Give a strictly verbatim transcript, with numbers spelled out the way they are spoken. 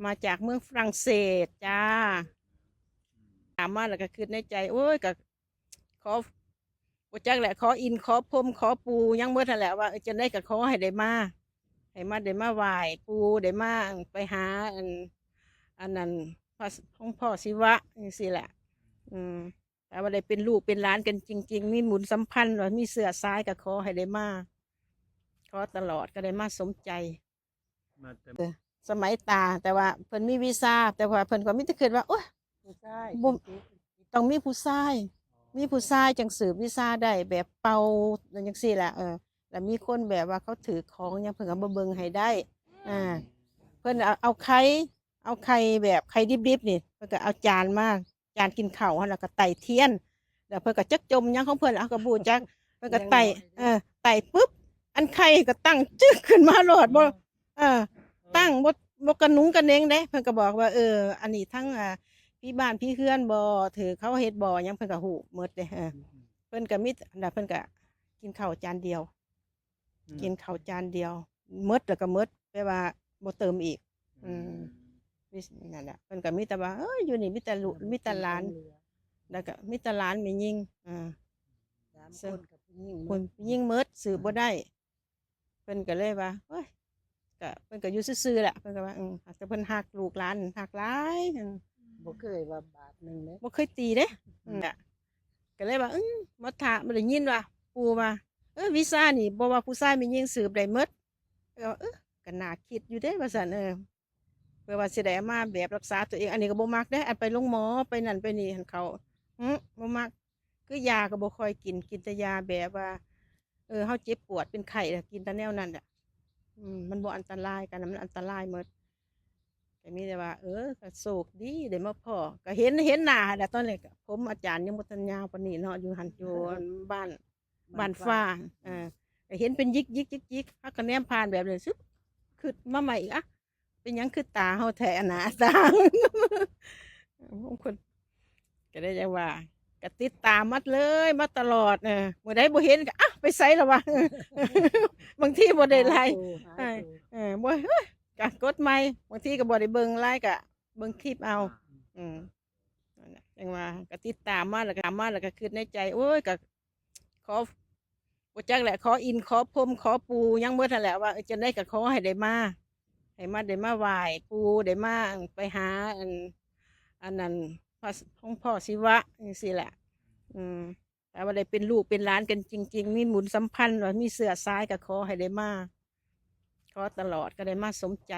มาจากเมืองฝรั่งเศสจ้า ถามมาแล้วก็คิดในใจ โอ้ย ก็ขอ บ่จักแหละ ขออิน ขอพรหม ขอปู่ หยังเบิดนั่นแหละ ว่า เออ จั่งใดก็ขอให้ได้มา ให้มา ได้มาไหว้ปู่ ได้มาไปหา อัน อันนั้น พระ องค์พ่อศิวะจั่งซี้แหละ อืม แต่ว่าได้เป็นลูกเป็นหลานกันจริงๆ มีบุญสัมพันธ์ ว่ามีเชื้อสายก็ขอให้ได้มา ขอตลอด ก็ได้มาสมใจ มาแต่ เออ สมัยตา แต่ว่าเพิ่นมีวีซ่า แต่ว่าเพิ่นก็มีแต่คิดว่า โอ๊ย ผู้ชาย บ่ ต้องมีผู้ชาย มีผู้ชายจั่งสืบวีซ่าได้ แบบเป่าจั่งซี้แหละ เออ แล้วมีคนแบบว่าเขาถือของหยัง เพิ่นก็มาเบิ่งให้ได้ อ่า เพิ่นเอา เอาไข่ เอาไข่แบบไข่ดิบๆ นี่ เพิ่นก็เอาจานมา จานกินข้าวหั่น แล้วก็ไต้เทียน แล้วเพิ่นก็จักจมหยังของเพิ่น เอาก็บ่จัก เพิ่นก็ไต้ เออ ไต้ปุ๊บ อันไข่ก็ตั้งจึ๊กขึ้นมาโลด บ่ เออ ตั้ง บ่ บ่กระหนุงกระเหน็งเด้ เพิ่นก็บอกว่า เออ อันนี้ทั้ง อ่า ผีบ้านผีเฮือนบ่ ถือเขาเฮ็ดบ่หยัง เพิ่นก็ฮู้หมดเด้ เออ เพิ่นก็มี แล้วเพิ่นก็กินข้าวจานเดียว อืม กินข้าวจานเดียว หมดแล้วก็หมด แปลว่าบ่เติมอีก อืม อืม นั่นแหละ เพิ่นก็มีแต่ว่า เอ้ย อยู่นี่มีแต่ลูก มีแต่หลาน แล้วก็มีแต่หลานแม่หญิง อ่า สามคนกับผู้หญิงหมด ผู้หญิงหมด สืบบ่ได้ เพิ่นก็เลยว่า โอ๊ย ก็ เพิ่นก็อยู่ซื่อๆ แหละ เพิ่นก็ว่า อืม แต่เพิ่นฮักลูกหลาน ฮักหลาย อืม บ่เคยว่าบาทหนึ่งเด้ บ่เคยตีเด้ อืม ก็เลยว่า อืม มาถาม มาได้ยินว่า ปู่ว่า เออ วีซ่านี่ บ่ว่าผู้ชายแม่หญิงสืบได้หมด ก็ว่า เออ ก็น่าคิดอยู่เด้ ว่าซั่น เออ เพื่อว่าสิได้เอามาแบบรักษาตัวเอง อันนี้ก็บ่มักเด้ อันไปโรงหมอ ไปนั่นไปนี่ หั่นเขา หึ บ่มัก คือยาก็บ่ค่อยกิน กินแต่ยาแบบว่า เออ เฮาเจ็บปวดเป็นไข้แล้วกินแต่แนวนั้นแหละ อืม มันบ่อันตราย กันนะ มันอันตรายหมด ก็มีแต่ว่า เออ ก็โชคดีได้มาพ้อ ก็เห็น เห็นหน้าหั่นแหละ ตอนแรกก็ผมอาจารย์ยังบ่ทันยาวปานนี้เนาะ อยู่หั่น อยู่บ้าน บ้านฟ้า เออ ก็เห็นเป็นยิกๆๆๆ เฮาก็แนมผ่านแบบนี้ ชึบ คิดมาใหม่อีก อะ เป็นหยังคือตาเฮาแท้ หน้าตา บางคนก็ได้จังว่า ก็ติดตามมาเลย มาตลอด เออ มื้อใดบ่เห็นก็ อ้าว ไปไสละวะ บางทีบ่ได้ไลฟ์ หาตัว หาตัว เออ บ่ เฮ้ย ก็กดใหม่ บางทีก็บ่ได้เบิ่งไลฟ์ ก็เบิ่งคลิปเอา อืม นั่นแหละ จังว่า ก็ติดตามมา แล้วก็ ตามมา แล้วก็คิดในใจ โอ้ย ก็ ขอ บ่จักแหละ ขออิน ขอพรหม ขอปู่ หยังเบิดนั่นแหละ ว่า เออ จั่งใดก็ขอให้ได้มา ให้มา ได้มาไหว้ปู่ ได้มาไปหา อัน อันนั้น พระ องค์พ่อศิวะจั่งซี้แหละ อืม แต่ว่าได้เป็นลูกเป็นหลานกันจริงๆ มีบุญสัมพันธ์ ว่ามีเชื้อสายก็ขอให้ได้มา ขอตลอด ก็ได้มาสมใจ